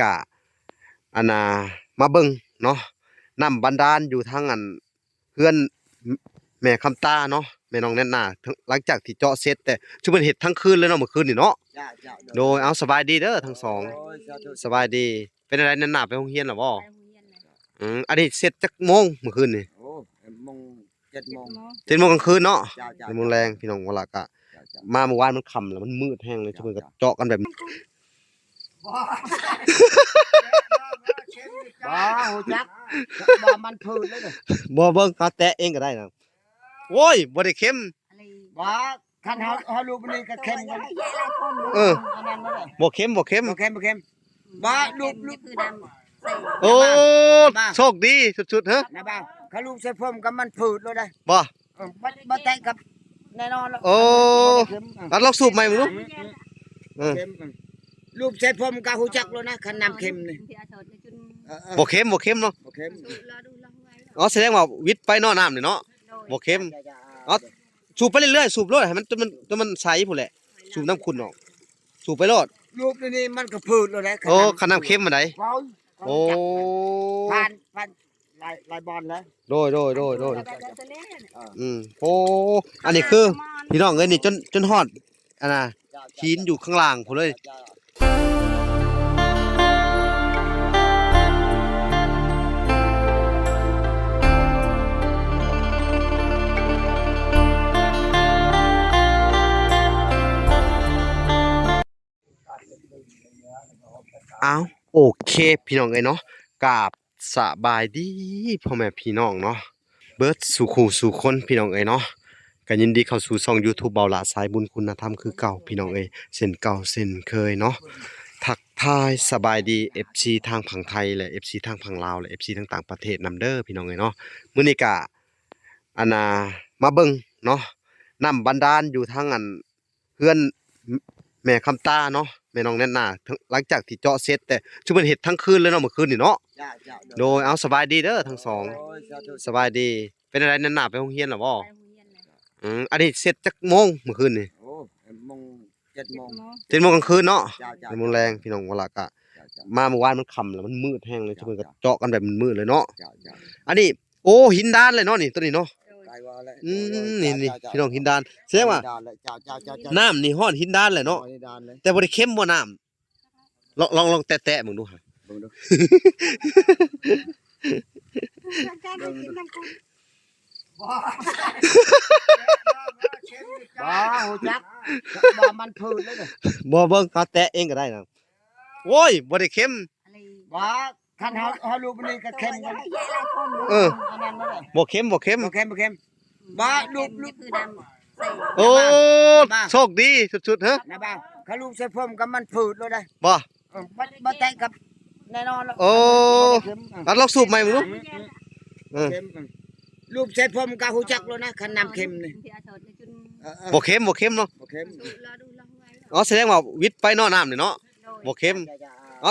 ກະ ອັນນ່າ ມາເບິ່ງເນາະ ນ້ຳບາດານຢູ່ທາງອັນ ເຮືອນແມ່ຄຳຕາເນາະ ແມ່ນ້ອງແນນນາ ຫຼັງຈາກທີ່ເຈາະເສັດ ແຕ່ຊຸມເພິ່ນເຮັດທັງຄືນເລີຍເນາະ ມື້ຄືນນີ້ເນາະ. ເຈົ້າ ເຈົ້າ ໂດຍ ເອົາ ສະບາຍດີເດີທັງສອງ. ໂດຍ ສາທຸ ສະບາຍດີ. ເປັນຈັ່ງໃດ ແນນນາໄປໂຮງຮຽນແລ້ວບໍ່? ໄປໂຮງຮຽນແລ້ວ. ອືມ ອັນນີ້ເສັດຈັກໂມງມື້ຄືນນີ້? ໂອ້ ໂມງ ເຈັດໂມງ ເຈັດໂມງກາງຄືນເນາະ. ເຈົ້າ ເຈົ້າ ເຈັດໂມງແລງ ພີ່ນ້ອງ ເວລາກະ ເຈົ້າ ເຈົ້າ ມາມື້ວານມັນຄ່ຳແລ້ວ ມັນມືດແຮງເລີຍ ເຈົ້າ ເຈົ້າ ເຂົາເຈົ້າເຈາະກັນແບບ ບໍ່ ບໍ່ຮູ້ຈັກ ວ່າມັນພືດເລີຍເດີ. ບໍ່ ເບິ່ງ ເຮົາແຕະເອງກໍໄດ້ນະ. ໂອ້ຍ ບໍ່ໄດ້ເຄັມ. ບໍ່ ຄັນເຮົາ ເຮົາລູບນີ້ກໍເຄັມກັນ. ເອີ ອັນນັ້ນບໍ່ໄດ້ ບໍ່ເຄັມ ບໍ່ເຄັມ ບໍ່ເຄັມ ບໍ່ເຄັມ. ບໍ່ ລູບ ລູບ ໂອ້ ໂຊກດີສຸດໆ ເຮີ ນະບ່າວ. ຄັນລູບໃສ່ຜົມກໍມັນພືດໂລດໄດ໋. ບໍ່ ເອີ ບໍ່ ບໍ່ແຕະກັບແນ່ນອນ. ໂອ້ ເອີ ອັນລອງສູບໃໝ່ເບິ່ງດູ. ອືມ ເອີ ເຄັມ ອືມ ລູບໃສ່ຜົມກໍຮູ້ຈັກໂລດນະ ຄັນນ້ຳເຄັມນີ້. ເອີ ເອີ ບໍ່ເຄັມ ບໍ່ເຄັມເນາະ ບໍ່ເຄັມ. ອໍ ສະແດງວ່າວິດໄປເນາະ ນ້ຳນີ້ເນາະ. ໂດຍ ບໍ່ເຄັມ. ອໍ ສູບໄປເລື້ອຍໆ ສູບໂລດ ໃຫ້ມັນ ຈົນມັນ ຈົນມັນໃສພຸ້ນແຫຼະ ສູບນ້ຳຂຸ່ນອອກ ສູບໄປໂລດ. ລູບນີ້ມັນກໍພືດໂລດໄດ໋. ໂອ້ ຄັນນ້ຳເຄັມຫັ້ນໃດ໋. ໂອ້ ຜ່ານ ຜ່ານຫຼາຍ ຫຼາຍບ່ອນແລ້ວ. ໂດຍ ໂດຍ ໂດຍ ໂດຍ. ອືມ ໂອ້ ອັນນີ້ຄື ພີ່ນ້ອງເອີຍ ນີ້ຈົນ ຈົນຮອດ ອັນນ່າ ຫີນຢູ່ຂ້າງລ່າງພຸ້ນເລີຍ. ອ້າວ ໂອເຄ ພີ່ນ້ອງເອີຍເນາະ ກາບສະບາຍດີພໍ່ແມ່ພີ່ນ້ອງເນາະ ເບິດສູ່ຄູ່ສູ່ຄົນ ພີ່ນ້ອງເອີຍເນາະ. ກໍຍິນດີເຂົ້າສູ່ຊ່ອງຢູທູບ ເບົາຫຼ້າສາຍບຸນຄຸນນະທຳຄືເກົ່າ ພີ່ນ້ອງເອີຍ ເຊັ່ນເກົ່າເຊັ່ນເຄີຍເນາະ. ທັກທາຍສະບາຍດີເອັຟຊີທາງຝັ່ງໄທ ແລະ ເອັຟຊີທາງຝັ່ງລາວ ແລະ ເອັຟຊີທາງຕ່າງປະເທດນຳເດີ ພີ່ນ້ອງເອີຍເນາະ. ມື້ນີ້ກະ ອັນນ່າ ມາເບິ່ງເນາະ ນ້ຳບາດານຢູ່ທາງອັນ ເຮືອນແມ່ຄຳຕາເນາະ ແມ່ນ້ອງແນນນາ ຫຼັງຈາກທີ່ເຈາະເສັດ ແຕ່ຊຸມເພິ່ນເຮັດທັງຄືນເລີຍເນາະ ມື້ຄືນນີ້ເນາະ. ເຈົ້າ ເຈົ້າ ໂດຍ ເອົາ ສະບາຍດີເດີທັງສອງ. ໂດຍ ສາທຸ ສະບາຍດີ. ເປັນຈັ່ງໃດ ແນນນາໄປໂຮງຮຽນແລ້ວບໍ່? ໄປໂຮງຮຽນແລ້ວ. ອືມ ອັນນີ້ເສັດຈັກໂມງມື້ຄືນນີ້? ໂອ້ ໂມງ ເຈັດໂມງ ເຈັດໂມງກາງຄືນເນາະ. ເຈົ້າ ເຈົ້າ ເຈັດໂມງແລງ ພີ່ນ້ອງ ເວລາກະ ເຈົ້າ ເຈົ້າ ມາມື້ວານມັນຄ່ຳແລ້ວ ມັນມືດແຮງເລີຍ ເຈົ້າ ເພິ່ນກໍ ເຈົ້າ ເຈາະກັນແບບມືດໆເລີຍເນາະ. ເຈົ້າ ເຈົ້າ ອັນນີ້ ໂອ້ ຫີນດານເລີຍເນາະນີ້ ໂຕນີ້ເນາະ. ໂດຍ ອືມ ນີ້ ໂຕນີ້ ພີ່ນ້ອງ ຫີນດານ ແສດງວ່າ ໂຕນີ້ດານແຫຼະ. ເຈົ້າ ເຈົ້າ ເຈົ້າ ນ້ຳນີ້ຮອດຫີນດານແຫຼະເນາະ. ໂຕນີ້ດານເລີຍ. ແຕ່ບໍ່ໄດ້ເຄັມບໍ່ນ້ຳ? ລອງ ລອງ ລອງແຕະໆເບິ່ງດູຫາ ເບິ່ງດູ. ບໍ່ ບໍ່ຮູ້ຈັກ ວ່າມັນພືດເລີຍເດີ. ບໍ່ ເບິ່ງ ເຮົາແຕະເອງກໍໄດ້ນະ. ໂອ້ຍ ບໍ່ໄດ້ເຄັມ. ບໍ່ ຄັນເຮົາ ເຮົາລູບນີ້ກໍເຄັມກັນ. ເອີ ອັນນັ້ນບໍ່ໄດ້ ບໍ່ເຄັມ ບໍ່ເຄັມ ບໍ່ເຄັມ ບໍ່ເຄັມ. ບໍ່ ລູບ ລູບ ໂອ້ ໂຊກດີສຸດໆ ເຮີ ນະບ່າວ. ຄັນລູບໃສ່ຜົມກໍມັນພືດໂລດໄດ໋. ບໍ່ ເອີ ບໍ່ ບໍ່ແຕະກັບແນ່ນອນ. ໂອ້ ອັນລອງສູບໃໝ່ເບິ່ງດູ. ອືມ ອືມ ເອີ ເຄັມ ອືມ ລູບໃສ່ຜົມກໍຮູ້ຈັກໂລດນະ ຄັນນ້ຳເຄັມນີ້. ເອີ ເອີ ບໍ່ເຄັມ ບໍ່ເຄັມເນາະ ບໍ່ເຄັມ. ອໍ ສະແດງວ່າວິດໄປເນາະ ນ້ຳນີ້ເນາະ. ໂດຍ ບໍ່ເຄັມ. ອໍ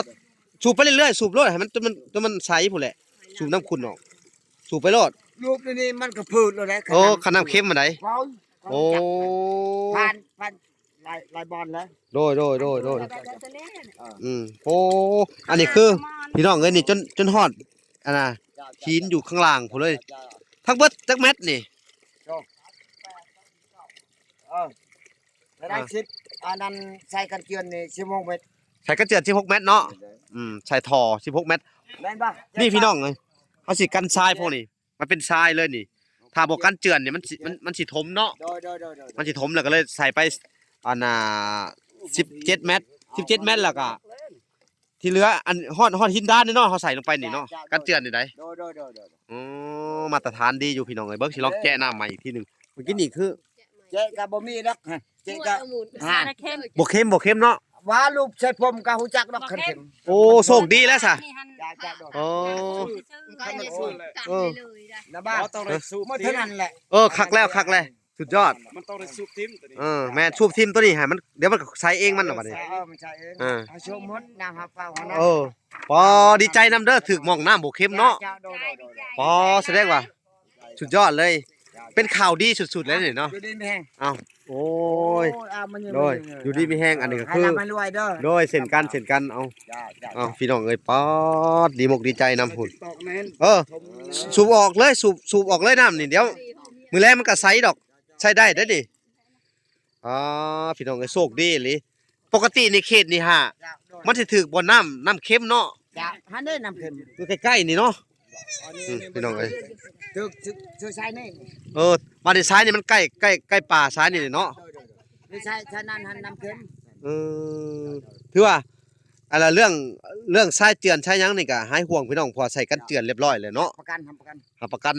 ສູບໄປເລື້ອຍໆ ສູບໂລດ ໃຫ້ມັນ ຈົນມັນ ຈົນມັນໃສພຸ້ນແຫຼະ ສູບນ້ຳຂຸ່ນອອກ ສູບໄປໂລດ. ລູບນີ້ມັນກໍພືດໂລດໄດ໋. ໂອ້ ຄັນນ້ຳເຄັມຫັ້ນໃດ໋. ໂອ້ ຜ່ານ ຜ່ານຫຼາຍ ຫຼາຍບ່ອນແລ້ວ. ໂດຍ ໂດຍ ໂດຍ ໂດຍ. ອືມ ໂອ້ ອັນນີ້ຄື ພີ່ນ້ອງເອີຍ ນີ້ຈົນ ຈົນຮອດ ອັນນ່າ ຫີນຢູ່ຂ້າງລ່າງພຸ້ນເລີຍ. ທັງເບິດຈັກແມັດນີ້? ເອີ ລະໄດ້ສິບ ອັນນັ້ນໃສ່ກັນເຈື່ອນນີ້ສິບຫົກແມັດ. ໃສ່ກັນເຈື່ອນສິບຫົກແມັດເນາະ. ອືມ ໃສ່ທໍ່ສິບຫົກແມັດ. ແມ່ນບໍ່? ນີ້ພີ່ນ້ອງເອີຍ ເຮົາຊິກັນຊາຍພວກນີ້ ມັນເປັນຊາຍເລີຍນີ້ ຖ້າບໍ່ກັນເຈື່ອນນີ້ມັນຊິ ມັນ ມັນຊິຖົມເນາະ. ໂດຍ ໂດຍ ໂດຍ ໂດຍ. ມັນຊິຖົມ ແລ້ວກໍເລີຍໃສ່ໄປ ອັນນ່າ ສິບເຈັດແມັດ ສິບເຈັດແມັດ ແລ້ວກໍທີ່ເຫຼືອ ອັນ ຮອດ ຮອດຫີນດານນີ້ເນາະ ເຮົາໃສ່ລົງໄປນີ້ເນາະ. ເຈົ້າ ກັນເຈື່ອນນີ້ໄດ໋. ໂດຍ ໂດຍ ໂດຍ ໂດຍ. ອໍ ມາດຕະຖານດີຢູ່ພີ່ນ້ອງເອີຍ. ເບິ່ງ ຊິລອງແຈະນ້ຳໃໝ່ອີກທີໜຶ່ງ. ເມື່ອກີ້ນີ້ຄື ແຈະກໍບໍ່ມີດອກ ແຈະກໍ ບໍ່ເຄັມ ບໍ່ເຄັມເນາະ. ວ່າລູບໃສ່ຜົມກໍຮູ້ຈັກດອກຄັນເຄັມ. ໂອ້ ໂຊກດີແລ້ວຊະ. ໂອ້ ເອີ ນະບ່າວ ຕ້ອງໄດ້ສູບ ເທົ່ານັ້ນແຫຼະ. ເອີ ຄັກແລ້ວ ຄັກແລ້ວ ສຸດຍອດ. ມັນຕ້ອງໄດ້ສູບຖິ້ມໂຕນີ້. ເອີ ແມ່ນ ສູບຖິ້ມໂຕນີ້ໃຫ້ມັນ ດຽວມັນກໍໃສເອງມັນນະບັດນີ້. ເອີ ມັນໃສເອງ. ເອີ ເອົາຊົມໝົດນ້ຳຫາເປົ່າຫັ້ນນະ. ເອີ ປໍ ດີໃຈນຳເດີ ຖືກໝ່ອງນ້ຳບໍ່ເຄັມເນາະ. ເຈົ້າ ໂດຍ ໂດຍ ໂດຍ. ປໍ ສະແດງວ່າ ສຸດຍອດເລີຍ. ເປັນຂ່າວດີສຸດໆເລີຍນີ້ເນາະ ຢູ່ດີມີແຮງ ເອົ້າ ໂອ້ຍ ໂອ້ຍ ເອົາ ມາເຍ ໂດຍ ມາເຍ ຢູ່ດີມີແຮງ ອັນນີ້ກໍ ໃຫ້ ຄື ຮ່ຳໃຫ້ລວຍເດີ ໂດຍ ເຊັ່ນກັນ ເຊັ່ນກັນ ເອົາ ເຈົ້າ ເຈົ້າ ເອົາ ເຈົ້າ ພີ່ນ້ອງເອີຍ ປາດ ດີມົກດີໃຈນຳພຸ້ນ ເອີ ສູບອອກເລີຍ ສູບ ສູບອອກເລີຍນ້ຳນີ້ ດຽວມື້ແລງມັນກໍໃສດອກ ໃຊ້ໄດ້ເດ້ນີ້ ອາ ພີ່ນ້ອງເອີຍ ໂຊກດີອີ່ຫຼີ ປົກກະຕິນີ້ເຂດນີ້ຫາ ມັນຊິຖືກບ່ອນນ້ຳ ນ້ຳເຄັມເນາະ ເຈົ້າ ຫັ້ນເດ້ນ້ຳເຄັມ ຢູ່ໃກ້ໆນີ້ເນາະ ອືມ ພີ່ນ້ອງເອີຍ ຖືກ ຖືກ ຖືກຊາຍນີ້ ເອີ ບາດນີ້ຊາຍນີ້ມັນໃກ້ ໃກ້ ໃກ້ປ່າຊາຍນີ້ເນາະ ໂດຍ ໂດຍ ໂດຍ ນີ້ຊາຍ ຊາຍນັ້ນຫັ້ນນ້ຳເຄັມ ເອີ ຖືວ່າ ອັນລະເລື່ອງ ເລື່ອງຊາຍເຈື່ອນຊາຍຫຍັງນີ້ກໍຫາຍຫ່ວງ ພີ່ນ້ອງ ເພາະວ່າໃສ່ກັນເຈື່ອນລຽບຮ້ອຍແລ້ວເນາະ ປະກັນ ຮັບປະກັນ ຮັບປະກັນ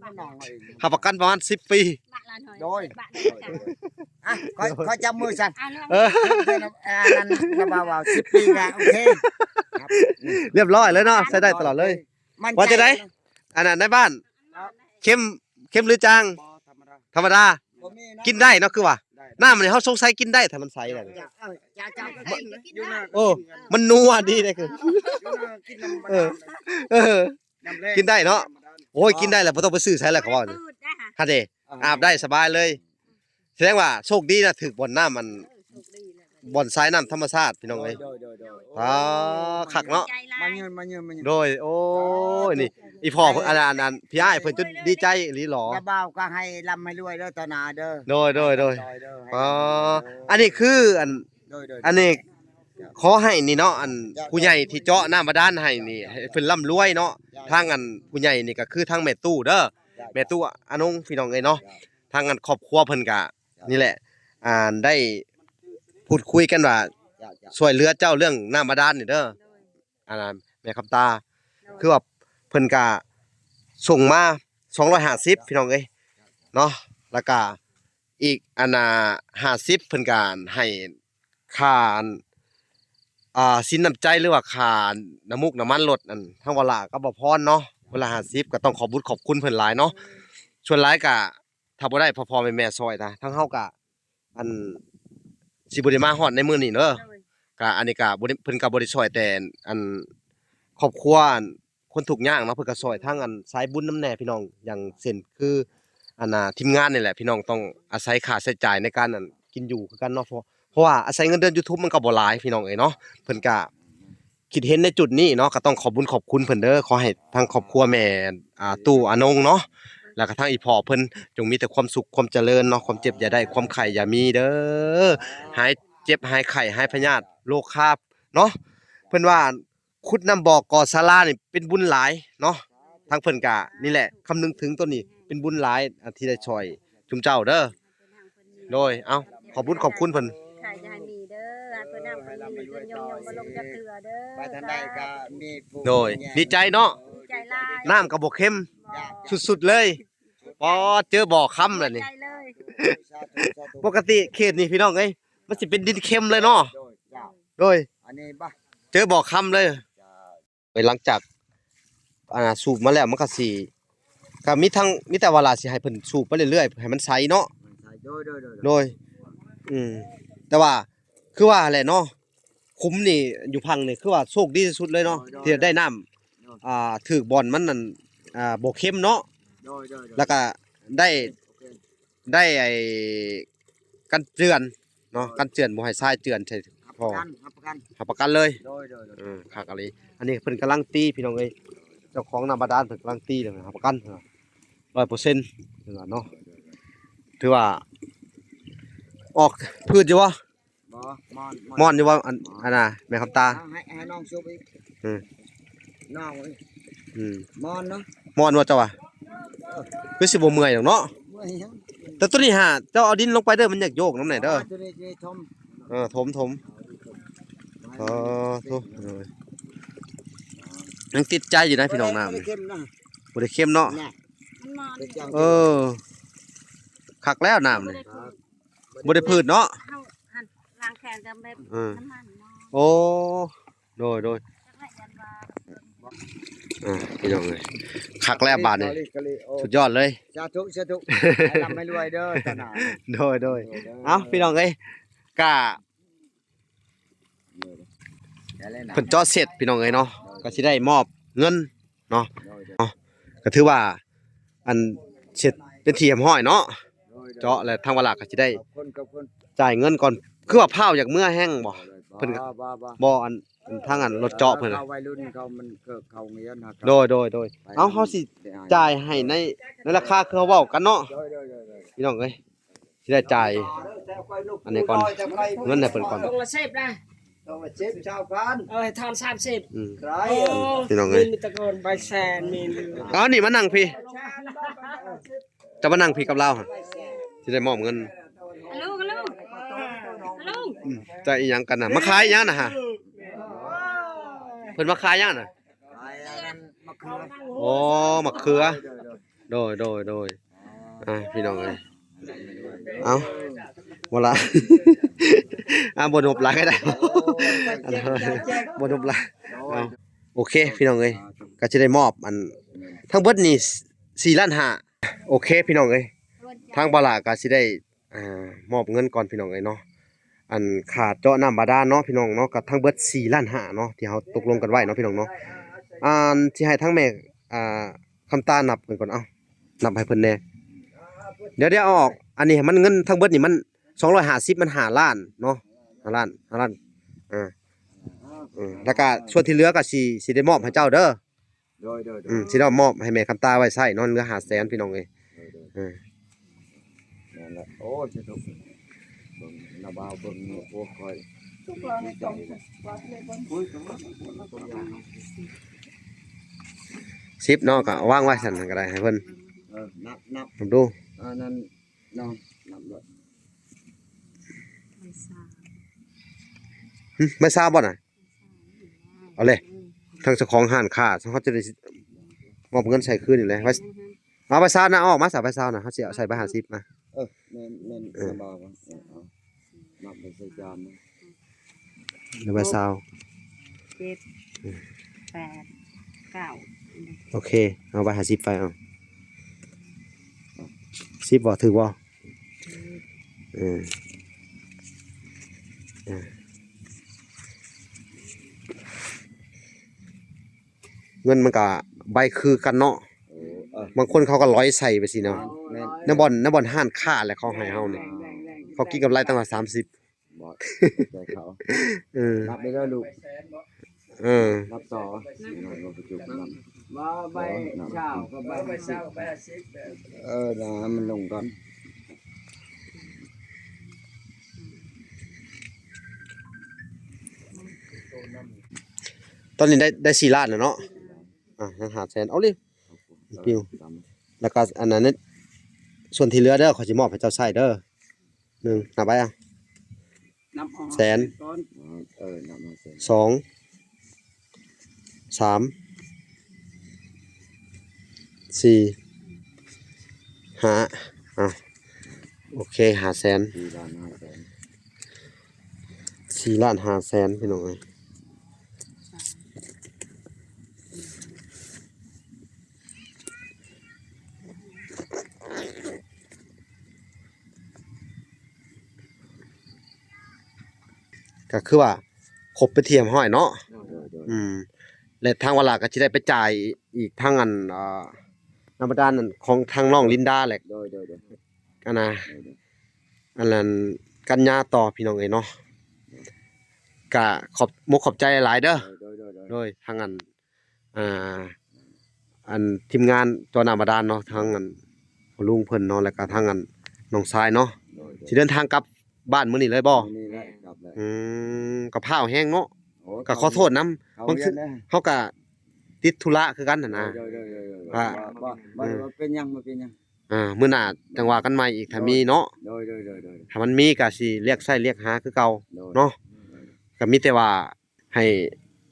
ຮັບປະກັນ ຮັບປະກັນປະມານສິບປີ ໂດຍ ອ່ະ ຂ້ອຍ ຂ້ອຍຈັບມືຊັ້ນ ເອີ ເອີ ອັນນັ້ນລະເວົ້າ ເວົ້າສິບປີກໍໂອເຄ ລຽບຮ້ອຍເລີຍເນາະ ໃຊ້ໄດ້ຕະຫຼອດເລີຍ ວ່າຈັ່ງໃດ ອັນນັ້ນນາຍບ້ານ ເຄັມ ເຄັມຫຼືຈາງ ບໍ່ ທຳມະດາ ທຳມະດາ ບໍ່ມີນະ ກິນໄດ້ເນາະ ຄືວ່າ ໄດ້ ນ້ຳນີ້ເຮົາສົງໄສກິນໄດ້ ຖ້າມັນໃສແລ້ວ ເຈົ້າ ເຈົ້າ ເຈົ້າ ຢູ່ນາ ໂອ້ ມັນນົວດີເດ້ ຄື ຢູ່ນາກິນນ້ຳ ເອີ ເອີ ນ້ຳແລງ ກິນໄດ້ເນາະ ນ້ຳບາດານ ໂອ້ຍ ກິນໄດ້ແລ້ວ ບໍ່ຕ້ອງໄປຊື້ໃສແລ້ວ ເຂົາເວົ້ານີ້ ຫັ້ນເດ້ ອາບໄດ້ສະບາຍເລີຍ ສະແດງວ່າໂຊກດີນະ ຖືກບ່ອນນ້ຳ ອັນ ບ່ອນສາຍນ້ຳທຳມະຊາດ ພີ່ນ້ອງເອີຍ ໂດຍ ໂດຍ ໂດຍ ໂອ້ ຄັກເນາະ ມາເຍິນ ມາເຍິນ ມາເຍິນ ໂດຍ ໂອ້ຍ ນີ້ ອີ່ພໍ່ເພິ່ນ ອັນ ອັນ ອັນ ພີ່ອ້າຍເພິ່ນຈົນດີໃຈອີ່ຫຼີຫຼໍ ລະບ່າວກໍໃຫ້ລ່ຳໃຫ້ລວຍເດີຕໍ່ໜ້າເດີ ໂດຍ ໂດຍ ໂດຍ ໂດຍ ອໍ ອັນນີ້ຄື ອັນ ໂດຍ ໂດຍ ອັນນີ້ ເຈົ້າ ຂໍໃຫ້ນີ້ເນາະ ອັນ ເຈົ້າ ຜູ້ໃຫຍ່ທີ່ເຈາະນ້ຳບາດານໃຫ້ນີ້ ໃຫ້ເພິ່ນລ່ຳລວຍເນາະ ເຈົ້າ ທາງ ອັນ ຜູ້ໃຫຍ່ນີ້ກໍຄືທາງແມ່ຕູ້ເດີ ເຈົ້າ ແມ່ຕູ້ອານົງ ພີ່ນ້ອງເອີຍເນາະ ເຈົ້າ ທາງ ອັນ ຄອບຄົວເພິ່ນກໍ ເຈົ້າ ນີ້ແຫຼະ ອ່າ ໄດ້ພູດຄຸຍກັນວ່າ ເຈົ້າ ເຈົ້າ ຊ່ວຍເຫຼືອເຈົ້າເລື່ອງນ້ຳບາດານນີ້ເດີ ໂດຍ ອັນນັ້ນແມ່ຄຳຕາ ໂດຍ ຄືວ່າເພິ່ນກະສົ່ງມາສອງຮ້ອຍຫ້າສິບ ພີ່ນ້ອງເອີຍເນາະ ແລ້ວກະອີກອັນນ່າຫ້າສິບ ເພິ່ນກະໃຫ້ຄ່າອັນ ອ່າ ສິນນ້ຳໃຈ ຫຼືວ່າຄ່ານ້ຳມູກນ້ຳມັນລົດ ອັນ ທາງວາລາກັບບໍ່ພອນເນາະ ຄົນລະຫ້າສິບ ກໍຕ້ອງຂອບບຸນຂອບຄຸນເພິ່ນຫຼາຍເນາະ ສ່ວນຫຼາຍກະ ຖ້າບໍ່ໄດ້ພໍ່ໆແມ່ໆຊ່ອຍນະ ທາງເຮົາກະ ອັນ ຊິບໍ່ໄດ້ມາຮອດໃນມື້ນີ້ເດີ ໂດຍ ກະ ອັນນີ້ກະບໍ່ໄດ້ ເພິ່ນກະບໍ່ໄດ້ຊ່ອຍແຕ່ ອັນ ຄອບຄົວ ອັນ ຄົນທຸກຍາກເນາະ ເພິ່ນກະຊ່ອຍທາງ ອັນ ສາຍບຸນນຳແດ່ພີ່ນ້ອງ ຢ່າງເຊັ່ນຄື ອັນ ອ່າ ທີມງານນີ້ແຫຼະ ພີ່ນ້ອງຕ້ອງອາໄສຄ່າໃຊ້ຈ່າຍໃນການ ອັນ ກິນຢູ່ຄືກັນເນາະ ເພາະ ເພາະວ່າອາໄສເງິນເດືອນຢູທູບມັນກໍບໍ່ຫຼາຍ ພີ່ນ້ອງເອີຍເນາະ ເພິ່ນກະ ຄິດເຫັນໃນຈຸດນີ້ເນາະ ກໍຕ້ອງຂອບບຸນຂອບຄຸນເພິ່ນເດີ ຂໍໃຫ້ທາງຄອບຄົວແມ່ ອ່າ ຕູ້ອານົງເນາະ ແລ້ວກໍທາງອີ່ພໍ່ເພິ່ນ ຈົ່ງມີແຕ່ຄວາມສຸກຄວາມຈະເລີນເນາະ ຄວາມເຈັບຢ່າໄດ້ ຄວາມໄຂ້ຢ່າມີເດີ ຫາຍເຈັບຫາຍໄຂ້ຫາຍພະຍາດໂລຄາເນາະ ເພິ່ນວ່າຂຸດນ້ຳບໍ່ກໍ່ສາລານີ້ເປັນບຸນຫຼາຍເນາະ ທາງເພິ່ນກະນີ້ແຫຼະ ຄຳນຶງເຖິງໂຕນີ້ເປັນບຸນຫຼາຍ ທີ່ໄດ້ຊ່ອຍ ຊຸມເຈົ້າເດີ ໂດຍ ເອົ້າ ຂອບບຸນຂອບຄຸນເພິ່ນ ໃຫ້ຢ່າໃຫ້ມີເດີ ໃຫ້ເພິ່ນຮັ່ງເພິ່ນມີ ເງິນຍົງໆບໍ່ລົງຈັກເທື່ອເດີ ໄປທາງໃດກໍມີຜູ້ ໂດຍ ມີແຍງ ດີໃຈເນາະ ດີໃຈຫຼາຍ ນ້ຳກໍບໍ່ເຄັມ ບໍ່ ສຸດໆເລີຍ ປໍ ເຈີບໍ່ຄຳແລ້ວນີ້ ດີໃຈເລີຍ ປົກກະຕິເຂດນີ້ພີ່ນ້ອງເອີຍ ມັນຊິເປັນດິນເຄັມເລີຍເນາະ ໂດຍ ເຈົ້າ ໂດຍ ອັນນີ້ບໍ່ ເຈີບໍ່ຄຳເລີຍ ເຈົ້າ ເອີ ຫຼັງຈາກ ອ່າ ສູບມາແລ້ວ ມັນກໍຊິ ກໍມີທັງ ມີແຕ່ວ່າລະຊິໃຫ້ເພິ່ນສູບໄປເລື້ອຍໆ ໃຫ້ມັນໃສເນາະ ໃສ ໂດຍ ໂດຍ ໂດຍ ໂດຍ ອືມ ແຕ່ວ່າ ຄືວ່າແຫຼະເນາະ ຂຸມນີ້ ຢູ່ພັງນີ້ ຄືວ່າໂຊກດີທີ່ສຸດເລີຍເນາະ ໂດຍ ໂດຍ ທີ່ໄດ້ນ້ຳ ໂດຍ ອ່າ ຖືກບ່ອນມັນນັ້ນ ອ່າ ບໍ່ເຄັມເນາະ ໂດຍ ໂດຍ ໂດຍ ແລ້ວກໍໄດ້ ໂອເຄ ໄດ້ໄອ້ກັນເຈື່ອນເນາະ ເອີ ກັນເຈື່ອນບໍ່ໃຫ້ຊາຍເຈື່ອນໃສ່ ຮັບປະກັນ ຮັບປະກັນ ຮັບປະກັນເລີຍ ໂດຍ ໂດຍ ໂດຍ ເອີ ຄັກອີ່ຫຼີ ອັນນີ້ເພິ່ນກຳລັງຕີພີ່ນ້ອງເອີຍ ເຈົ້າຂອງນ້ຳບາດານເພິ່ນກຳລັງຕີເລີຍ ຮັບປະກັນ ຮ້ອຍເປີເຊັນ ເພິ່ນວ່າເນາະ ຖືວ່າອອກພືດຢູ່ບໍ່? ບໍ່ ມ່ອນ ມ່ອນຢູ່ບໍ່? ອັນ ອັນນ່າ ແມ່ຄຳຕາ ເອົາ ໃຫ້ ໃຫ້ນ້ອງສູບອີກ ອືມ ນ້ອງ ອືມ ມ່ອນເນາະ ມ່ອນບໍ່ເຈົ້າວ່າ? ຄືຊິບໍ່ເມື່ອຍດອກເນາະ ເມື່ອຍຫຍັງ ແຕ່ໂຕນີ້ຫາ ເຈົ້າເອົາດິນລົງໄປເດີ ມັນຢາກໂຍກນຳແດ່ເດີ ໂຕນີ້ ໂຕນີ້ຖົມ ເອີ ຖົມ ຖົມ ເອີ ໂທ້ ຍັງຕິດໃຈຢູ່ນະພີ່ນ້ອງ ນ້ຳ ບໍ່ໄດ້ເຄັມນະ ບໍ່ໄດ້ເຄັມເນາະ ມັນມ່ອນ ເອີ ຄັກແລ້ວນ້ຳນີ້ ບໍ່ໄດ້ ບໍ່ໄດ້ພືດເນາະ ເຮົາຫັ້ນລ້າງແຂນກັບແບບ ເອີ ນ້ຳມັນເນາະ ໂອ້ ໂດຍ ໂດຍ ຈັກແຫຼະ ຢ້ານວ່າ ອ່າ ພີ່ນ້ອງເອີຍ ຄັກແລ້ວບາດນີ້ ກະລີ ກະລີ ໂອ້ ສຸດຍອດເລີຍ ສາທຸ ສາທຸ ໃຫ້ລ່ຳໃຫ້ລວຍເດີ ຕາໜ້າ ໂດຍ ໂດຍ ໂດຍ ເອົ້າ ພີ່ນ້ອງເອີຍ ກະ ໂດຍ ໄດ້ແລ້ວນະ ເພິ່ນເຈາະເສັດ ພີ່ນ້ອງເອີຍເນາະ ໂດຍ ກະຊິໄດ້ມອບເງິນເນາະ ໂດຍ ເນາະ ກະຖືວ່າ ອັນ ເສັດ ເປັນທີ່ຮຽບຮ້ອຍເນາະ. ໂດຍໆ ເຈາະແລ້ວທາງວາລາກໍຊິໄດ້ ຂອບຄຸນ ຂອບຄຸນ ຈ່າຍເງິນກ່ອນ. ຄືວ່າພ້າວຢາກເມືອ ແຮງບໍ່? ໂດຍໆ ເພິ່ນກໍ ບໍ່ ບໍ່ ບໍ່ ບໍ່ ອັນ ອັນທາງອັນລົດເຈາະເພິ່ນ ເຂົາໄວລຸ້ນເຂົາ ມັນກໍເຂົ້າໂຮງຮຽນຫາ ໂດຍໆໆ ໄປ ເອົາ ເຮົາຊິ ໄປຫາ ຈ່າຍໃຫ້ໃນ ໃນລາຄາຄືເຮົາເວົ້າກັນເນາະ. ໂດຍໆໆໆ ພີ່ນ້ອງເອີຍ ຊິໄດ້ຈ່າຍອັນນີ້ກ່ອນ ເງິນໃຫ້ເພິ່ນກ່ອນ ຕ້ອງລະສິບນະ ຕ້ອງລະສິບ ຊາວພັນ ເອີ ໃຫ້ທອນສາມສິບ ອືມ ໂອ້ ພີ່ນ້ອງເອີຍ ມີແຕ່ກ່ອນໃບແສນ ມີ ເອົາ ນີ້ມານັ່ງພີ້ ຈະມານັ່ງພີ້ກັບລາວຫັ້ນ ຊິໄດ້ມອບເງິນ ອາລຸງ ອາລຸງ ອາລຸງ ອືມ ຈະອີຫຍັງກັນນະ ມາຂາຍຫຍັງນະຫະ ເພິ່ນມາຂາຍຫຍັງນະ? ຂາຍອັນນັ້ນ ໝາກເຂືອ ອໍ ໝາກເຂືອ ໂດຍໆ ໂດຍ ໂດຍ ອ່າ ພີ່ນ້ອງເອີຍ ເອົາ ບໍ່ລະ ອ່າ ບໍ່ນົບຫຼາຍກໍໄດ້ ບໍ່ນົບຫຼາຍ ເອົາ ໂອເຄ ພີ່ນ້ອງເອີຍ ກໍຈະໄດ້ມອບອັນ ທັງເບິດນີ້ ສີ່ລ້ານຫ້າ ໂອເຄ ພີ່ນ້ອງເອີຍ ທາງບ່າວຫຼ້າກໍຊິໄດ້ ອ່າ ມອບເງິນກ່ອນ ພີ່ນ້ອງເອີຍເນາະ ອັນຄ່າເຈາະນ້ຳບາດານເນາະ ພີ່ນ້ອງເນາະ ກໍທັງເບິດສີ່ລ້ານຫ້າເນາະ ທີ່ເຮົາຕົກລົງກັນໄວ້ເນາະ ພີ່ນ້ອງເນາະ ອັນຊິໃຫ້ທາງແມ່ ອ່າ ຄຳຕານັບເພິ່ນກ່ອນ ເອົາ ນັບໃຫ້ເພິ່ນແດ່ ດຽວ ດຽວເອົາອອກ ອັນນີ້ໃຫ້ມັນ ເງິນທັງເບິດນີ້ມັນສອງຮ້ອຍຫ້າສິບ ມັນຫ້າລ້ານເນາະ ຫ້າລ້ານ ຫ້າລ້ານ ເອີ ເອີ ແລ້ວກະສ່ວນທີ່ເຫຼືອກະຊິ ຊິໄດ້ມອບໃຫ້ເຈົ້າເດີ ໂດຍໆໆ ອືມ ຊິໄດ້ມອບໃຫ້ແມ່ຄຳຕາໄວ້ໃຊ້ເນາະ ເຫຼືອຫ້າແສນ ພີ່ນ້ອງເອີຍ ໂດຍໆ ເອີ ນັ້ນແຫຼະ ໂອ້ຍ ສາທຸ ເບິ່ງນະບ່າວ ເບິ່ງໝູ່ພວກຂ້ອຍ ສິບເນາະ ກໍວາງໄວ້ຊັ້ນກໍໄດ້ ໃຫ້ເພິ່ນ ເອີ ນັບ ນັບ ນັບດູ ອັນນັ້ນເນາະ ນັບໂລດ ຫຶ ໃບຊາວບໍ່ນະ? ເອົາເລີຍ ທາງເຈົ້າຂອງຮ້ານຄ້າ ເຂົາຈະໄດ້ມອບເງິນໃສ່ຄືນນີ້ແຫຼະ ເອົາໃບຊາວນະ ເອົາອອກມາຊະ ໃບຊາວນະ ເຮົາຊິເອົາໃສ່ໃບຫ້າສິບມາ ເອີ ແມ່ນໆ ເອີ ເອົາ ນັບໃສ່ຈານ ໃບຊາວ ເຈັດ ແປດ ເກົ້າ ໂອເຄ ເອົາໃບຫ້າສິບໄປ ເອົາ ສິບບໍ່ ຖືກບໍ່? ເອີ ເອີ ເງິນມັນກະໃບຄືກັນເນາະ ເອີ ບາງຄົນເຂົາກໍລອຍໃສ່ໄປຊີ້ນະ ແມ່ນໆ ໃນບ່ອນ ໃນບ່ອນຮ້ານຄ້າແຫຼະ ເຂົາໃຫ້ເຮົານີ້ ເຂົາກິນກຳໄລຕັ້ງວ່າສາມສິບ ບໍ່ ໃຈເຂົາ ເອີ ນັບໄປເດີລູກ ເອີ ນັບຕໍ່ ນັບ ບໍ່ ໃບຊາວກັບໃບຫ້າສິບ ເອີ ນະ ໃຫ້ມັນລົງກ່ອນ ຕອນນີ້ໄດ້ ໄດ້ສີ່ລ້ານແລ້ວເນາະ ອ່າ ຍັງຫ້າແສນ ເອົາເລີຍ ປິວ ແລ້ວກໍອັນນັ້ນ ສ່ວນທີ່ເຫຼືອເດີ ຂ້ອຍຊິມອບໃຫ້ເຈົ້າໃຊ້ເດີ ໜຶ່ງ ນັບໄວ້ ອະ ນັບເອົາ ແສນ ເອີ ນັບເອົາແສນ ສອງ ສາມ ສີ່ ຫ້າ ເອົາ ໂອເຄ ຫ້າແສນ ສີ່ລ້ານຫ້າແສນ ສີ່ລ້ານຫ້າແສນ ພີ່ນ້ອງເອີຍ ກໍຄືວ່າຄົບເປັນທີ່ຮຽບຮ້ອຍເນາະ ໂດຍໆ ອືມ ແລະ ທາງວາລາກໍຊິໄດ້ໄປຈ່າຍອີກທາງອັນ ອ່າ ນ້ຳບາດານຂອງທາງນ້ອງລິນດາແຫຼະ ໂດຍໆໆ ອັນນະ ໂດຍໆ ອັນນັ້ນກັນຍາຕໍ່ ພີ່ນ້ອງເອີຍເນາະ ກະຂອບມົກຂອບໃຈຫຼາຍເດີ ໂດຍໆໆ ໂດຍ ທາງອັນ ອ່າ ອັນທີມງານເຈາະນ້ຳບາດານເນາະ ທາງອັນພໍ່ລຸງເພິ່ນເນາະ ແລ້ວກະທາງອັນນ້ອງຊາຍເນາະ ໂດຍໆ ຊິເດີນທາງກັບບ້ານມື້ນີ້ເລີຍບໍ່? ມື້ນີ້ແຫຼະ ກັບແລ້ວ ອືມ ກໍພ້າວແຮງເນາະ ໂອ້ ກໍຂໍໂທດນຳ ບາງເທື່ອເຮົາກໍຕິດທຸລະຄືກັນຫັ້ນນະ ໂດຍໆໆໆ ວ່າ ບໍ່ ບໍ່ ອືມ ບໍ່ເປັນຫຍັງ ບໍ່ເປັນຫຍັງ ອ່າ ມື້ໜ້າຈັ່ງວ່າກັນໃໝ່ອີກ ຖ້າມີເນາະ ໂດຍໆໆໆ ຖ້າມັນມີກໍຊິລຽກໃຊ້ລຽກຫາຄືເກົ່າ ໂດຍ ເນາະ ກໍມີແຕ່ວ່າ ໃຫ້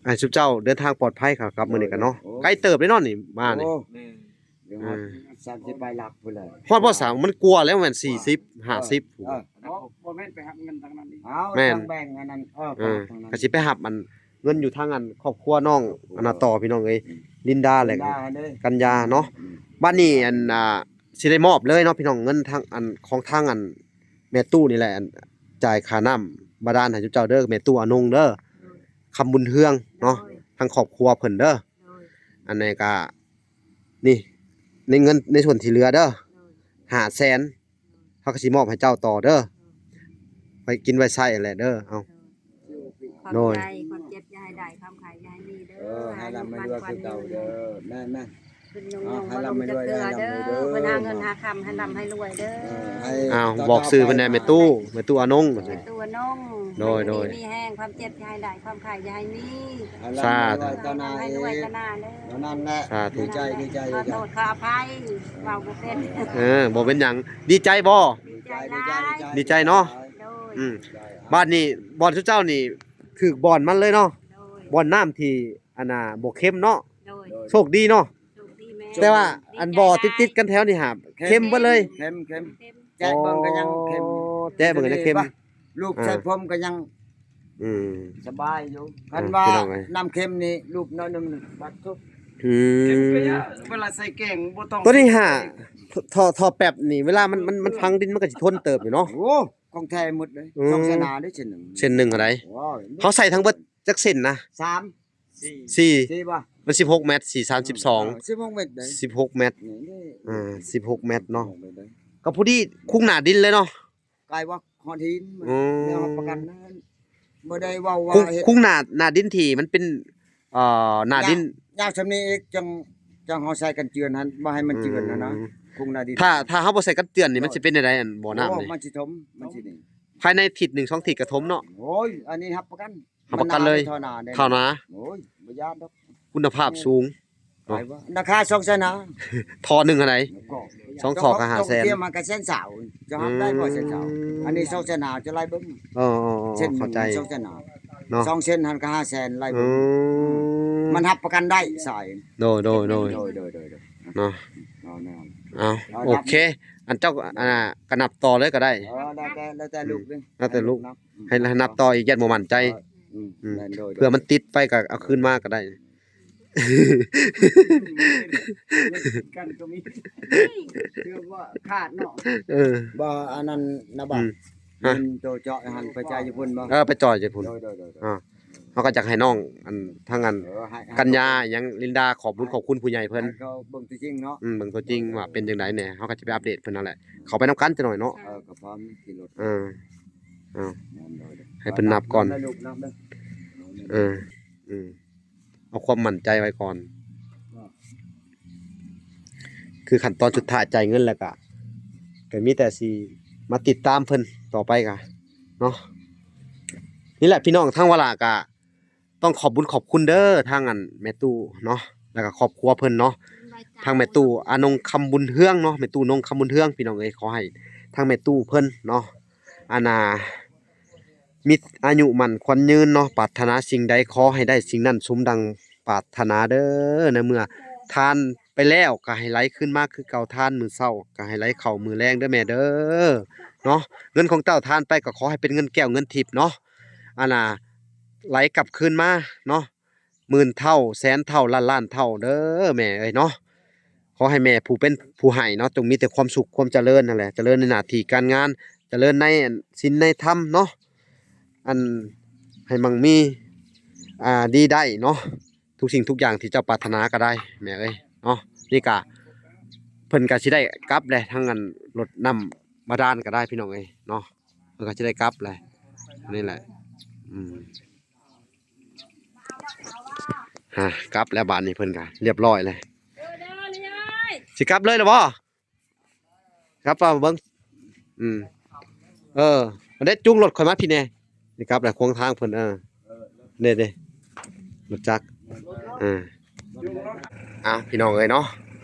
ໃຫ້ຊຸມເຈົ້າເດີນທາງປອດໄພ ຂາກັບມື້ນີ້ກັນເນາະ ໂອ້ ໄກເຕີບເດ້ເນາະນີ້ມານີ້ ໂອ້ ແມ່ນ ເດີ ຮອດ ອ່າ ສາມສິບປາຍຫຼັກພຸ້ນແຫຼະ ຮອດບໍ່ສາວ ມັນກວ່າແລ້ວ ແມ່ນສີ່ສິບ ເອີ ຫ້າສິບ ເອີ ບໍ່ ບໍ່ແມ່ນໄປຮັບເງິນທາງນັ້ນອີກ ເອົາ ແມ່ນ ທາງແບ່ງອັນນັ້ນ ເອີ ເອີ ກໍຊິໄປຮັບອັນເງິນຢູ່ທາງອັນຄອບຄົວນ້ອງ ເອີ ອັນນັ້ນຕໍ່ ພີ່ນ້ອງເອີຍ ອືມ ລິນດາ ແລະ ລິນດາເດ້ ກັນຍາເນາະ ອືມ ບັດນີ້ອັນ ອ່າ ຊິໄດ້ມອບເລີຍເນາະ ພີ່ນ້ອງ ເງິນທາງອັນ ຂອງທາງອັນ ແມ່ຕູ້ນີ້ແຫຼະ ອັນ ຈ່າຍຄ່ານ້ຳບາດານໃຫ້ເຈົ້າເດີ ແມ່ຕູ້ອານົງເດີ ຄຳບຸນເຮືອງເນາະ ໂດຍ ທາງຄອບຄົວເພິ່ນເດີ ໂດຍ ອັນນີ້ກະ ນີ້ ໃນເງິນໃນສ່ວນທີ່ເຫຼືອເດີ ໂດຍ ຫ້າແສນ ເຮົາກໍຊິມອບໃຫ້ເຈົ້າຕໍ່ເດີ ໄວ້ກິນໄວ້ໃຊ້ຫັ້ນແຫຼະເດີ. ເອົາ ຂອບໃຈ ໂດຍ ຄວາມເຈັບຢ່າໃຫ້ໄດ້ ຄວາມໄຂ້ຢ່າໃຫ້ມີເດີ ເອີ ໃຫ້ລ່ຳໃຫ້ລວຍຄືເກົ່າເດີ. ແມ່ນໆ ເພິ່ນຍົງໆ ບໍ່ລົງຈັກເທື່ອເດີ ເພິ່ນຫາເງິນຫາຄຳໃຫ້ລ່ຳໃຫ້ລວຍເດີ. ເອີ ໃຫ້ ອ້າວ ບອກຊື່ເພິ່ນແດ່ ແມ່ຕູ້ ແມ່ຕູ້ອານົງ ແມ່ຕູ້ອານົງ. ໂດຍໆ ຢູ່ດີມີແຮງ ຄວາມເຈັບຢ່າໃຫ້ໄດ້ ຄວາມໄຂ້ຢ່າໃຫ້ມີ. ສາທຸ ໃຫ້ລ່ຳໃຫ້ລວຍຕະໜ້າເດີ ເທົ່ານັ້ນແຫຼະ. ສາທຸ ດີໃຈ ດີໃຈ ຂໍໂທດຂໍອະໄພ ເວົ້າບໍ່ເປັນ ເອີ ບໍ່ເປັນຫຍັງ. ດີໃຈບໍ່? ດີໃຈຫຼາຍ ດີໃຈເນາະ. ໂດຍ ອືມ ບາດນີ້ບ່ອນຊຸມເຈົ້ານີ້ຖືກບ່ອນມັນເລີຍເນາະ. ໂດຍ ບ່ອນນ້ຳທີ່ ອັນນ່າ ບໍ່ເຄັມເນາະ. ໂດຍ ໂຊກດີເນາະ. ໂຊກດີແມ່ນ ແຕ່ວ່າອັນບໍ່ຕິດໆກັນແຖວນີ້ຫາ ເຄັມເບິດເລີຍ. ເຄັມ ເຄັມ ເຄັມ ແຈະເບິ່ງກໍຍັງເຄັມ ອໍ ແຈະເບິ່ງກໍຍັງເຄັມ. ລູບໃສ່ຜົມກໍຍັງ ອືມ ສະບາຍຢູ່. ຄັນວ່າ ພີ່ນ້ອງເອີຍ ນ້ຳເຄັມນີ້ລູບໜ້ອຍໜຶ່ງບັດທຸກ. ອືມ ເວລາໃສ່ແກງບໍ່ຕ້ອງ ຕົວນີ້ຫາ ທໍ່ ທໍ່ແປັບນີ້ ເວລາມັນ ມັນ ມັນຝັງດິນ ມັນກໍຊິທົນເຕີບຢູ່ເນາະ. ໂອ້ ຂອງແທ້ໝົດເລີຍ. ອືມ ສອງເສັ້ນໜາເດ້ ເສັ້ນໜຶ່ງ ເສັ້ນໜຶ່ງເທົ່າໃດ? ເຮົາໃສ່ທັງເບິດຈັກເສັ້ນນະ? ສາມ ສີ່ ສີ່ບໍ່? ມັນສິບຫົກແມັດ ສີ່ ສາມ ສິບສອງ ເອີ ສິບຫົກແມັດເດ້ ສິບຫົກແມັດ. ນີ້ ອ່າ ສິບຫົກແມັດເນາະ ສິບຫົກແມັດເດ້ ກໍພໍດີຄຸງໜ້າດິນເລີຍເນາະ. ກາຍວ່າຮອດຫີນ ອືມ ແນວຮັບປະກັນນະ ບໍ່ໄດ້ເວົ້າວ່າ ຄຸງ ເຮັດ ຄຸງໜ້າ ໜ້າດິນທີ່ມັນເປັນ ເອີ ໜ້າດິນ ຍາວ ຍາວສ່ຳນີ້ອີກ ຈັ່ງ ຈັ່ງເຮົາໃສ່ກັນເຈື່ອນຫັ້ນ ບໍ່ໃຫ້ມັນເຈື່ອນຫັ້ນນະ. ອືມ ຄຸງໜ້າດິນ ຖ້າ ຖ້າເຮົາບໍ່ໃສ່ກັນເຈື່ອນນີ້ ມັນຊິເປັນແນວໃດ ອັນບໍ່ນ້ຳນີ້? ໂອ້ ມັນຊິຖົມ ມັນຊິນີ້ ພາຍໃນທິດໜຶ່ງສອງທິດກໍຖົມເນາະ. ໂອ້ຍ ອັນນີ້ຮັບປະກັນ ຮັບປະກັນເລີຍ ມັນໜ້າເທົ່ານາ ເທົ່ານາ. ໂອ້ຍ ບໍ່ຢ້ານດອກ ຄຸນນະພາບສູງເນາະ. ລາຄາສອງແສນຫ້າ ທໍ່ໜຶ່ງຫັ້ນໃດ ສອງທໍ່ກໍຫ້າແສນ ຕຽມມາກໍແສນຊາວ ຈະຮັບໄດ້ບໍ່ແສນຊາວ? ອືມ ອັນນີ້ສອງແສນຫ້າ ຈະໄລ່ເບິ່ງ. ເອີໆໆ ເຊັ່ນ ເຂົ້າໃຈ ສອງແສນຫ້າ ເນາະ ສອງເຊັ່ນຫັ້ນກໍຫ້າແສນ ໄລ່ເບິ່ງ. ອືມ ມັນຮັບປະກັນໄດ້ສາຍ. ໂດຍໆໆ ໂດຍໆ ເນາະ ເອົາ ເອົາ ເອົາ ໂອເຄ ອັນເຈົ້າ ອັນນ່າ ກໍນັບຕໍ່ເລີຍກໍໄດ້. ເອີ ແລ້ວແຕ່ ແລ້ວແຕ່ລູກເດ້ ແລ້ວແຕ່ລູກ ໃຫ້ນັບຕໍ່ອີກ ຢ້ານບໍ່ໝັ້ນໃຈ. ເອີ ອືມ ອືມ ແມ່ນ ໂດຍ ເພື່ອມັນຕິດໄປກໍເອົາຄືນມາກໍໄດ້. ກັນກໍມີ ຄືວ່າຂາດເນາະ. ເອີ ບໍ່ ອັນນັ້ນນະ ອືມ ບາດ ເງິນໂຕເຈາະຫັ້ນໄປຈ່າຍຢູ່ພຸ້ນບໍ່? ເອີ ໄປຈ່ອຍຢູ່ພຸ້ນ. ໂດຍໆໆ ອ່າ ເຮົາກໍຢາກໃຫ້ນ້ອງ ອັນ ທາງ ອັນ ເອີ ໃຫ້ ກັນຍາ ຫຍັງ ລິນດາ ຂອບບຸນຂອບຄຸນຜູ້ໃຫຍ່ເພິ່ນ ໃຫ້ເຂົາເບິ່ງຕົວຈິງເນາະ. ອືມ ເບິ່ງຕົວຈິງວ່າເປັນຈັ່ງໃດແດ່ ເຮົາກໍຈະໄປອັບເດດເພິ່ນນັ້ນແຫຼະ ເຂົ້າໄປນຳກັນຈັກໜ້ອຍເນາະ. ເອີ ກໍພ້ອມຂີ່ລົດ ເອີ ເອົາ ແມ່ນ ໂດຍໆ ໃຫ້ເພິ່ນນັບກ່ອນ ນັບເດີລູກ ນັບເດີ. ເອີ ອືມ ເອົາຄວາມໝັ້ນໃຈໄວ້ກ່ອນ ຄືຂັ້ນຕອນສຸດທ້າຍ ຈ່າຍເງິນແລ້ວກະ ກະມີແຕ່ຊິມາຕິດຕາມເພິ່ນຕໍ່ໄປກະເນາະ. ນີ້ແຫຼະພີ່ນ້ອງ ທາງວາລາກະຕ້ອງຂອບບຸນຂອບຄຸນເດີ ທາງອັນແມ່ຕູ້ເນາະ ແລ້ວກະຄອບຄົວເພິ່ນເນາະ ທາງແມ່ຕູ້ອານົງຄຳບຸນເຮືອງເນາະ ແມ່ຕູ້ນົງຄຳບຸນເຮືອງ ພີ່ນ້ອງເອີຍ. ຂໍໃຫ້ທາງແມ່ຕູ້ເພິ່ນເນາະ ອັນນ່າ ມີອາຍຸໝັ້ນຂວັນຍືນເນາະ ປາດຖະໜາສິ່ງໃດຂໍໃຫ້ໄດ້ສິ່ງນັ້ນສົມດັ່ງປາດຖະໜາເດີ. ໃນເມື່ອທານໄປແລ້ວກໍໃຫ້ໄຫຼຄືນມາຄືເກົ່າ ທານມື້ເຊົ້າກໍໃຫ້ໄຫຼເຂົ້າມື້ແລງເດີແມ່ເດີເນາະ. ເງິນຂອງເຈົ້າທານໄປກໍຂໍໃຫ້ເປັນເງິນແກ້ວເງິນທິບເນາະ ອັນນ່າ ໄຫຼກັບຄືນມາເນາະ ໝື່ນເທົ່າ ແສນເທົ່າ ລ້ານລ້ານເທົ່າເດີແມ່ເອີຍເນາະ. ຂໍໃຫ້ແມ່ຜູ້ເປັນຜູ້ໃຫ້ເນາະ ຈົ່ງມີແຕ່ຄວາມສຸກຄວາມຈະເລີນຫັ້ນແຫຼະ ຈະເລີນໃນໜ້າທີ່ການງານ ຈະເລີນໃນອັນສິນໃນທຳເນາະ ອັນໃຫ້ໝັ່ງມີ ອ່າ ດີໄດ້ເນາະ ທຸກສິ່ງທຸກຢ່າງທີ່ເຈົ້າປາດຖະໜາກໍໄດ້ແມ່ເອີຍເນາະ. ນີ້ກະເພິ່ນກະຊິໄດ້ກັບແຫຼະ ທັງອັນລົດນ້ຳບາດານກໍໄດ້ພີ່ນ້ອງເອີຍເນາະ ເພິ່ນກໍຊິໄດ້ກັບແຫຼະ ນີ້ແຫຼະ ອືມ. ຮະ ກັບແລ້ວບາດນີ້ເພິ່ນກະລຽບຮ້ອຍແລ້ວ ຊິກັບເລີຍລະບໍ່? ກັບວ່າເບິ່ງ ອືມ ເອີ ອັນເດ ຈູງລົດຂ້ອຍມາພີ້ແດ່ ຊິກັບແລ້ວ ຂວາງທາງເພິ່ນ ເອີ ເດ້ໆ ລົດຈັກ ເອີ. ອ້າວ ພີ່ນ້ອງເອີຍເນາະ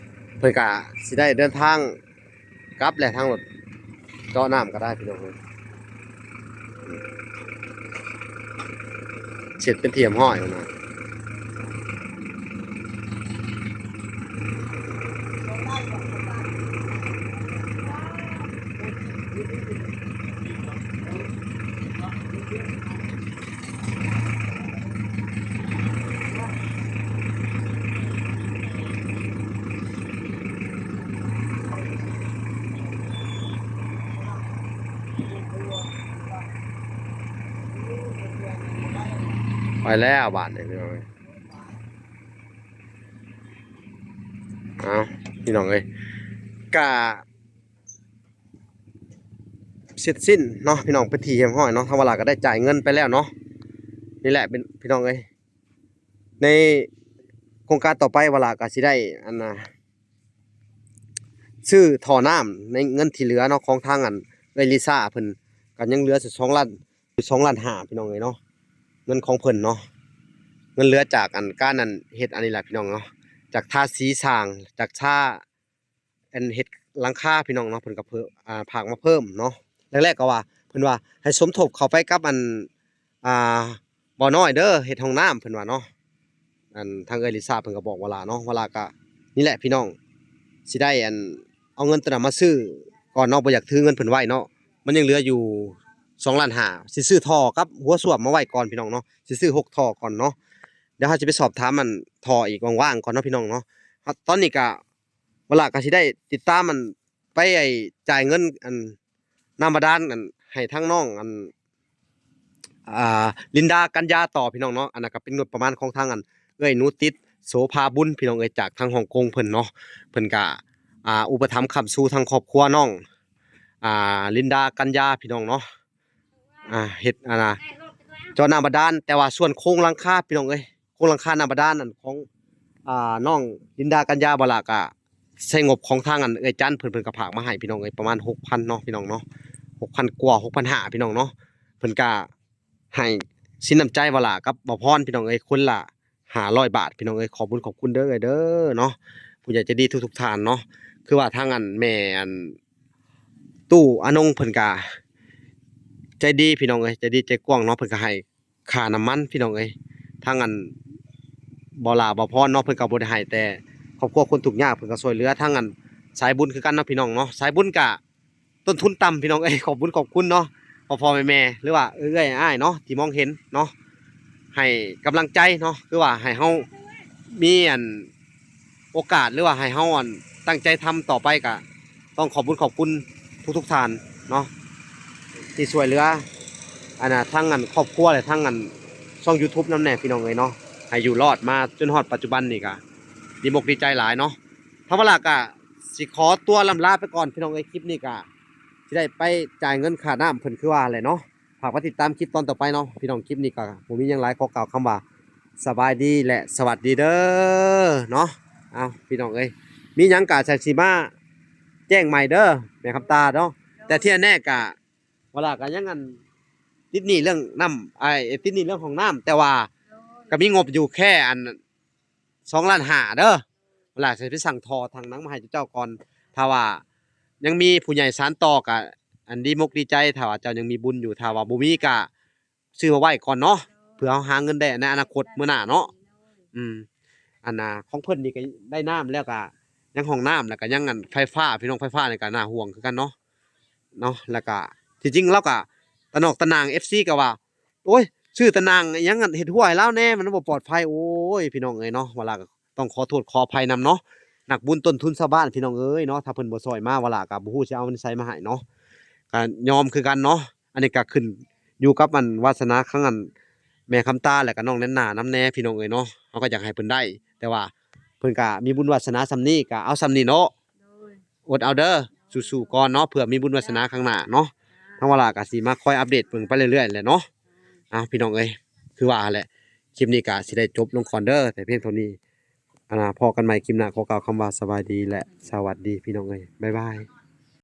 ເພິ່ນກະຊິໄດ້ເດີນທາງກັບແຫຼະ ທາງລົດເຈາະນ້ຳກໍໄດ້ພີ່ນ້ອງເອີຍ ເສັດເປັນທີ່ຮຽບຮ້ອຍແລ້ວນະ. ໄປແລ້ວບາດນີ້ພີ່ນ້ອງເອີຍ ເອົາ ພີ່ນ້ອງເອີຍ ກະ ເສັດສິ້ນເນາະພີ່ນ້ອງ ເປັນທີ່ຮຽບຮ້ອຍເນາະ. ທາງວາລາກໍໄດ້ຈ່າຍເງິນໄປແລ້ວເນາະ. ນີ້ແຫຼະເປັນ ພີ່ນ້ອງເອີຍ ໃນໂຄງການຕໍ່ໄປ ວາລາກໍຊິໄດ້ອັນນ່າ ຊື້ທໍ່ນ້ຳໃນເງິນທີ່ເຫຼືອເນາະ ຂອງທາງອັນເອື້ອຍລິຊາເພິ່ນ ກໍຍັງເຫຼືອຢູ່ສອງລ້ານ ຢູ່ສອງລ້ານຫ້າ ພີ່ນ້ອງເອີຍເນາະ. ເງິນຂອງເພິ່ນເນາະ ເງິນເຫຼືອຈາກອັນການອັນເຮັດອັນນີ້ແຫຼະພີ່ນ້ອງເນາະ ຈາກທາສີສ້າງ ຈາກທາ ອັນເຮັດຫຼັງຄາພີ່ນ້ອງເນາະ ເພິ່ນກໍເພີ່ມ ອ່າ ຝາກມາເພີ່ມເນາະ. ແລກໆກໍວ່າ ເພິ່ນວ່າໃຫ້ສົມທົບເຂົ້າໄປກັບອັນ ອ່າ ບໍ່ນ້ອຍເດີ ເຮັດຫ້ອງນ້ຳ ເພິ່ນວ່າເນາະ. ອັນທາງເອື້ອຍລິຊາເພິ່ນກໍບອກວາລາເນາະ ວາລາກໍ ນີ້ແຫຼະພີ່ນ້ອງ ຊິໄດ້ອັນ ເອົາເງິນໂຕນັ້ນມາຊື້ກ່ອນເນາະ ບໍ່ຢາກຖືເງິນເພິ່ນໄວ້ເນາະ. ມັນຍັງເຫຼືອຢູ່ສອງລ້ານຫ້າ ຊິຊື້ທໍ່ກັບຫົວສ້ວມມາໄວ້ກ່ອນພີ່ນ້ອງເນາະ ຊິຊື້ຫົກທໍ່ກ່ອນເນາະ. ດຽວເຮົາຊິໄປສອບຖາມອັນທໍ່ອີກວ່າງໆກ່ອນເນາະພີ່ນ້ອງເນາະ. ເຮົາ ຕອນນີ້ກະ ວາລາກະຊິໄດ້ຕິດຕາມອັນ ໄປໄອ້ຈ່າຍເງິນອັນນ້ຳບາດານອັນໃຫ້ທາງນ້ອງອັນ ອ່າ ລິນດາ ກັນຍາຕໍ່ພີ່ນ້ອງເນາະ. ອັນນັ້ນກະເປັນງົບປະມານຂອງທາງອັນເອື້ອຍໜູຕິດ ໂສພາບຸນ ພີ່ນ້ອງເອີຍ ຈາກທາງຮ່ອງກົງເພິ່ນເນາະ. ເພິ່ນກະ ອ່າ ອຸປະຖຳຄ້ຳຊູທາງຄອບຄົວນ້ອງ ອ່າ ລິນດາ ກັນຍາ ພີ່ນ້ອງເນາະ. ອ່າ ເຮັດ ອັນນ່າ ເຈາະນ້ຳບາດານ ແຕ່ວ່າສ່ວນໂຄງຫຼັງຄາ ພີ່ນ້ອງເອີຍ ໂຄງຫຼັງຄານ້ຳບາດານອັນຂອງ ອ່າ ນ້ອງລິນດາ ກັນຍາ ວາລາກະໃຊ້ງົບຂອງທາງອັນເອື້ອຍຈັນເພິ່ນ ເພິ່ນກະຝາກມາໃຫ້ພີ່ນ້ອງເອີຍ ປະມານຫົກພັນເນາະ ພີ່ນ້ອງເນາະ ຫົກພັນກວ່າ ຫົກພັນຫ້າ ພີ່ນ້ອງເນາະ. ເພິ່ນກະໃຫ້ສິນນ້ຳໃຈວາລາກັບບ່າວພອນ ພີ່ນ້ອງເອີຍ ຄົນລະ ຫ້າຮ້ອຍບາດ ພີ່ນ້ອງເອີຍ. ຂອບບຸນຂອບຄຸນເດີເອີຍເດີເນາະ ຜູ້ໃຫຍ່ໃຈດີທຸກໆທ່ານເນາະ. ຄືວ່າທາງອັນແມ່ອັນຕູ້ອານົງເພິ່ນກະໃຈດີພີ່ນ້ອງເອີຍ ໃຈດີໃຈກວ້າງເນາະ ເພິ່ນກະໃຫ້ຄ່ານ້ຳມັນພີ່ນ້ອງເອີຍ. ທາງອັນບໍ່ຫຼ້າບໍ່ພອນເນາະ ເພິ່ນກະບໍ່ໄດ້ໃຫ້ແຕ່ຄອບຄົວຄົນທຸກຍາກ ເພິ່ນກະຊ່ວຍເຫຼືອ. ທາງອັນສາຍບຸນຄືກັນເນາະ ພີ່ນ້ອງເນາະ ສາຍບຸນກະ ຕົ້ນທຶນຕ່ຳພີ່ນ້ອງເອີຍ. ຂອບບຸນຂອບຄຸນເນາະ ພໍ່ໆແມ່ໆ ຫຼືວ່າເອື້ອຍອ້າຍເນາະ ທີ່ມອງເຫັນເນາະ ໃຫ້ກຳລັງໃຈເນາະ ຄືວ່າໃຫ້ເຮົາມີອັນໂອກາດ ຫຼືວ່າໃຫ້ເຮົາອັນຕັ້ງໃຈທຳຕໍ່ໄປ. ກະຕ້ອງຂອບບຸນຂອບຄຸນທຸກໆທ່ານເນາະ ທີ່ຊ່ວຍເຫຼືອອັນນ່າ ທັງອັນຄອບຄົວ ແລະ ທັງອັນຊ່ອງຢູທູບນຳແດ່ພີ່ນ້ອງເອີຍເນາະ ໃຫ້ຢູ່ລອດມາຈົນຮອດປັດຈຸບັນນີ້ ກະດີອົກດີໃຈຫຼາຍເນາະ. ທາງວາລາກະຊິຂໍຕົວລ່ຳລາໄປກ່ອນພີ່ນ້ອງເອີຍ. ຄລິບນີ້ກະຊິໄດ້ໄປຈ່າຍເງິນຄ່ານ້ຳເພິ່ນຄືວ່າແຫຼະເນາະ. ຝາກໄວ້ຕິດຕາມຄລິບຕອນຕໍ່ໄປເນາະພີ່ນ້ອງ. ຄລິບນີ້ກະບໍ່ມີຫຍັງຫຼາຍ ຂໍກ່າວຄຳວ່າສະບາຍດີ ແລະ ສະຫວັດດີເດີເນາະ. ເອົາ ພີ່ນ້ອງເອີຍ ມີຫຍັງກະຈັ່ງຊິມາແຈ້ງໃໝ່ເດີແມ່ຄຳຕາເນາະ. ແຕ່ທີ່ແນ່ໆກະ ວາລາກະຍັງອັນຕິດໜີ້ເລື່ອງນ້ຳ ອ້າຍ ຕິດໜີ້ເລື່ອງຫ້ອງນ້ຳ ແຕ່ວ່າກະມີງົບຢູ່ແຄ່ອັນ ສອງລ້ານຫ້າເດີ. ວາລາຊິໄປສັ່ງທໍ່ຖັງໜັງມາໃຫ້ເຈົ້າກ່ອນ ຖ້າວ່າຍັງມີຜູ້ໃຫຍ່ສານຕໍ່ກະອັນດີມົກດີໃຈ ຖ້າວ່າເຈົ້າຍັງມີບຸນຢູ່. ຖ້າວ່າບໍ່ມີກະຊື້ມາໄວ້ກ່ອນເນາະ ເພື່ອເຮົາຫາເງິນໄດ້ໃນອະນາຄົດມື້ໜ້າເນາະ. ອືມ ອັນນ່າ ຂອງເພິ່ນນີ້ກະໄດ້ນ້ຳແລ້ວ ກະຍັງຫ້ອງນ້ຳ ແລ້ວກະຍັງອັນໄຟຟ້າ ພີ່ນ້ອງ. ໄຟຟ້ານີ້ກະໜ້າຫ່ວງຄືກັນເນາະ ເນາະ. ແລ້ວກະທີ່ຈິງລາວກະຕະໜອກຕະໜ່າງ ເອັຟຊີ ກະວ່າ ໂອ້ຍ ຊື້ຕະໜ່າງອີ່ຫຍັງ ເຮັດຮົ້ວໃຫ້ລາວແດ່ ມັນບໍ່ປອດໄພ. ໂອ້ຍ ພີ່ນ້ອງເອີຍເນາະ ວາລາກໍຕ້ອງຂໍໂທດຂໍອະໄພນຳເນາະ ນັກບຸນຕົ້ນທຶນຊາວບ້ານ ພີ່ນ້ອງເອີຍເນາະ. ຖ້າເພິ່ນບໍ່ຊ່ອຍມາ ວາລາກໍບໍ່ຮູ້ຊິເອົາເງິນໃສມາໃຫ້ເນາະ ກໍຍອມຄືກັນເນາະ. ອັນນີ້ກໍຂຶ້ນຢູ່ກັບອັນວາສະໜາຂອງອັນແມ່ຄຳຕາ ແລະກໍນ້ອງແນນນານຳແດ່ ພີ່ນ້ອງເອີຍເນາະ. ເຮົາກໍຢາກໃຫ້ເພິ່ນໄດ້ ແຕ່ວ່າເພິ່ນກໍມີບຸນວາສະໜາສ່ຳນີ້ ກໍເອົາສ່ຳນີ້ເນາະ. ໂດຍ ອົດເອົາເດີ ສູ້ໆກ່ອນເນາະ ເພື່ອມີບຸນວາສະໜາຂ້າງໜ້າເນາະ. ທາງວາລາກໍຊິມາຄອຍອັບເດດເບິ່ງໄປເລື້ອຍໆແຫຼະເນາະ. ເອົາ ພີ່ນ້ອງເອີຍ ຄືວ່າຫັ້ນແຫຼະ ຄລິບນີ້ກໍຊິໄດ້ຈົບລົງກ່ອນເດີ ແຕ່ພຽງເທົ່ານີ້. ອັນນ່າ ພໍ້ກັນໃໝ່ຄລິບໜ້າ ຂໍກ່າວຄຳວ່າສະບາຍດີ ແລະ ສະຫວັດດີ ພີ່ນ້ອງເອີຍ ບາຍບາຍ.